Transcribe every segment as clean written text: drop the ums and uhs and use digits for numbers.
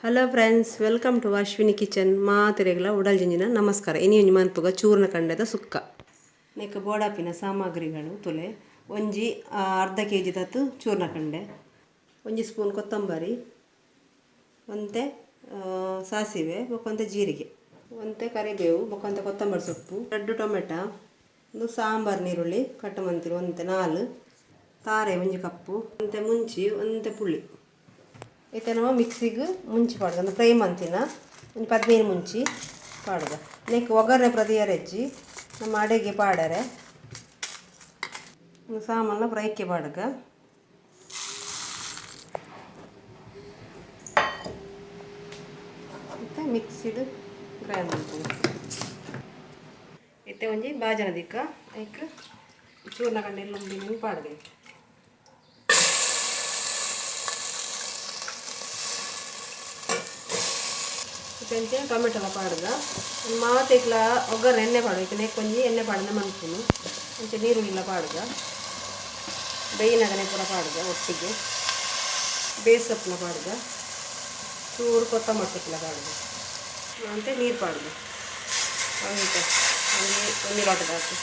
Hello friends, welcome to Ashwini kitchen. ಮಾತೆರೆಗ್ಲ ಉಡಲ್ ಜಿಂಜಿನ ನಮಸ್ಕಾರ. ಇನಿ ಒಂಜಿ ಮನ್ಪುಗ ಚೂರ್ಣ ಕಂಡೆದ ಸುಕ್ಕ. ನೆಕ್ ಬೋಡಾಪಿನ ಸಾಮಗ್ರಿಗಳು ತುಲೆ. ಒಂಜಿ ಅರ್ಧ ಕೆ ಜಿ ತತ್ತು ಚೂರ್ಣ ಕಂಡೆ, ಒಂಜಿ ಸ್ಪೂನ್ ಕೊತ್ತಂಬರಿ, ಒಂತೆ ಸಾಸಿವೆ, ಬೊಕ್ಕೊಂತೆ ಜೀರಿಗೆ, ಒಂತೆ ಕರಿಬೇವು, ಬೊಕ್ಕೊಂತೆ ಕೊತ್ತಂಬರಿ ಸೊಪ್ಪು, 2 ಟೊಮೆಟೊ, ಒಂದು ಸಾಂಬಾರ್ ನೀರುಳ್ಳಿ ಕಟ್ ಮಂತಿರು ಒಂತೆ 4, ತಾರೆ ಒಂಜಿ ಕಪ್ಪು, ಒಂತೆ ಮುಂಚಿ, ಒಂತೆ ಪುಳಿ. ಇತ್ತೆ ನಮ್ಮ ಮಿಕ್ಸಿಗೆ ಮುಂಚಿ ಪಾಡ್ದು ಒಂದು ಫ್ರೈ ಮಂತಿನ ಒಂಜಿ 15 ಮುಂಚಿ ಪಾಡ್ದು. ನೆಕ್ ಒಗ್ಗರಣೆ ಪ್ರದಿಯರೆಜ್ಜಿ ನಮ್ಮ ಅಡುಗೆ ಪಾಡರೆ ಒಂದು ಸಾಮಾನ ಫ್ರೈಕ್ಕೆ ಪಾಡ್ಗ. ಮತ್ತು ಮಿಕ್ಸಿಡ್ ಗ್ರೈಂಡ್ ಮಾಡ್ಕೊಂಡು ಇತ್ತೆ ಒಂಜಿ ಬಾಜನ ದಿಕ್ಕ ಐಕ್ ಚೂರ್ಣ ಕಂಡೆ ಲುಂಬಿನ ಪಾಡ್ಬೇಕು. ಅಂಚೆ ಟೊಮೆಟೊಲ ಪಾಡ್ದ ಮಾತೆಕ್ಲ ಒಗ್ಗರಣೆ ಎಣ್ಣೆ ಪಾಡು ನೆಕ್ ಒಂಜಿ ಎಣ್ಣೆ ಪಾಡ್ದ ಮನ್ಪುನು. ಅಂಚೆ ನೀರುಳ್ಳಿಲ ಪಾಡ್ದ ಬೇಯಿನಗನೆ ಪೂರ ಪಾಡ್ದ ಒಟ್ಟಿಗೆ ಬೇಸೊಪ್ಪುಲ ಪಾಡ್ದ ಚೂರು ಕೊತ್ತಂಬರಿ ಸೊಪ್ಪುಲ ಪಾಡ್ದ ಅಂತೆ ನೀರು ಪಾಡ್ದ ಒಂತೆ ಒಂಜಿ ಒಂಜಿ ಲೋಟದಾತು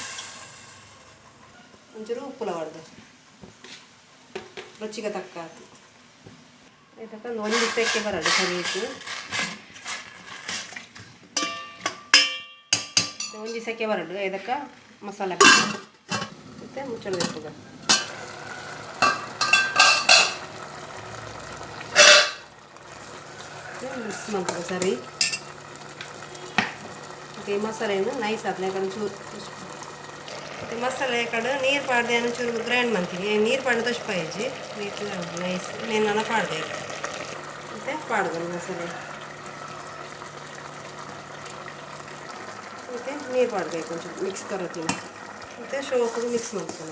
ಒಂಚೂರು ಉಪ್ಪುಲ ಪಾಡ್ದ ರುಚಿಗೆ ತಕ್ಕ ಆತು. ಇದಕ್ಕೆ ಒಂದು ಒಂಜಿ ಸೆಕೆ ಬರಡು ಸರಿ. ಒಂಜಿ ಸೆಕೆ ಬರಡು ಇದಕ್ಕೆ ಮಸಾಲೆ ಮತ್ತು ಮುಚ್ಚಳ ಬೆಪ್ಪುಗ. ಮಿಕ್ಸ್ ಮಾಡ್ತದೆ ಸರಿ. ಮತ್ತು ಈ ಮಸಾಲೆಯನ್ನು ನೈಸ್ ಆದ್ಲೆ ಯಾಕಂದ್ರೆ ಚೂರು ಮತ್ತು ಮಸಾಲೆ ಕಡೆ ನೀರು ಪಾಡ್ದೆ ಚೂರು ಗ್ರೈಂಡ್ ಮಾಡ್ತೀನಿ. ನೀರು ಪಾಡ್ದು ತೋಚ್ಪಾಯಿಜಿ ನೈಸ್ నేను ಪಾಡ್ದೆ ಮತ್ತು ಪಾಡ್ದು ಮಸಾಲೆ ಮತ್ತು ನೀರು ಪಾಡಬೇಕು ಒಂಚೂರು ಮಿಕ್ಸ್ ತರತೀನಿ. ಮತ್ತು ಶೋಕುಡು ಮಿಕ್ಸ್ ಮಾಡ್ಕೊಳ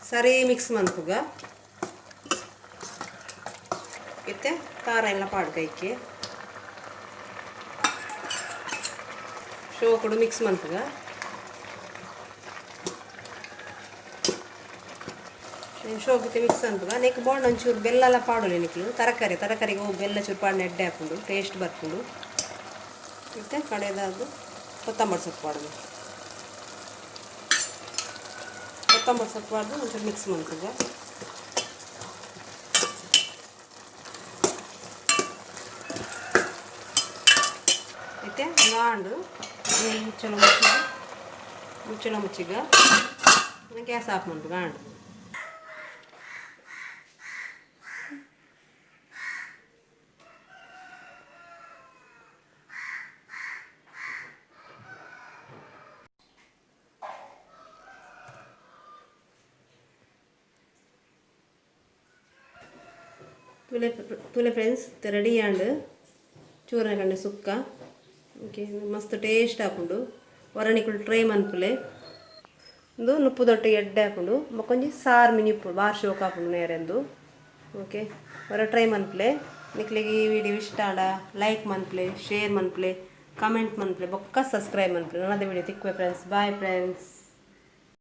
ಸರಿ ಮಿಕ್ಸ್ ಮನ್ಪುಗ. ಇತ್ತೆ ಖಾರ ಎಲ್ಲ ಪಾಡ್ಗೈಕೆ ಶೋಕುಡು ಮಿಕ್ಸ್ ಮನ್ಪುಗ. ಶೋಕಿతే ಮಿಕ್ಸ್ ಅನ್ಪುಗ. ನೆಕ್ ಬೋಂಡ ಒಂಚೂರು ಬೆಲ್ಲ ಪಾಡೋಲಿ ನಿಕ್ಲು. ತರಕಾರಿ ತರಕಾರಿಗೆ ಹೋಗಿ ಬೆಲ್ಲ ಚೂರು ಪಾಡಿನ ಎಡ್ಡೆ ಹಾಕೊಂಡು ಟೇಸ್ಟ್ ಬರ್ಕೊಂಡು. ಮತ್ತು ಕಡೆಯದಾದ ಕೊತ್ತಂಬರಿ ಸೊಪ್ಪು ಪಾಡ್ದು, ಕೊತ್ತಂಬರಿ ಸೊಪ್ಪು ಪಾಡ್ದು ಒಂಚೂರು ಮಿಕ್ಸ್ ಮಾಡ್ತದೆ. ಮತ್ತು ಗಾಂಡು ಮುಚ್ಚಳ ಮುಚ್ಚಿಗ ಮುಚ್ಚಳ ಮುಚ್ಚಿಗ ಗ್ಯಾಸ್ ಆಫ್ ಮಾಡ್ದು ಗಾಂಡು. ತುಲೆ ತುಲೆ ಫ್ರೆಂಡ್ಸ್, ರೆಡಿ ಆಂಡ್ ಚೂರ್ಣ ಕಂಡೆ ಸುಕ್ಕ. ಓಕೆ, ಮಸ್ತ್ ಟೇಸ್ಟ್ ಆಪುಂಡು. ಒರಣಿಕುಲು ಟ್ರೈ ಮನ್ಪುಲೆ. ಒಂದು ನುಪ್ಪುದೊಟ್ಟಿಗೆ ಎಡ್ಡೆ ಹಾಕೊಂಡು ಬೊಕ್ಕೊಂಜಿ ಸಾರು ಮಿನಿ ಉಪ್ಪು ಬಾರ್ ಶೋಕ್ ಆಪುಂಡು ನೇರೆಂದು. ಓಕೆ, ಹೊರ ಟ್ರೈ ಮನ್ಪುಲೆ. ನಿಕ್ಲೆಗ್ ಈ ವಿಡಿಯೋ ಇಷ್ಟ ಆಂಡ ಲೈಕ್ ಮನ್ಪುಲೆ, ಶೇರ್ ಮನ್ಪುಲೆ, ಕಮೆಂಟ್ ಮನ್ಪುಲೆ, ಬೊಕ್ಕ ಸಬ್ಸ್ಕ್ರೈಬ್ ಮನ್ಪುಲೆ. ನನ್ನದ ವಿಡಿಯೋ ತಿಕ್ಕುವೆ ಫ್ರೆಂಡ್ಸ್. Bye friends.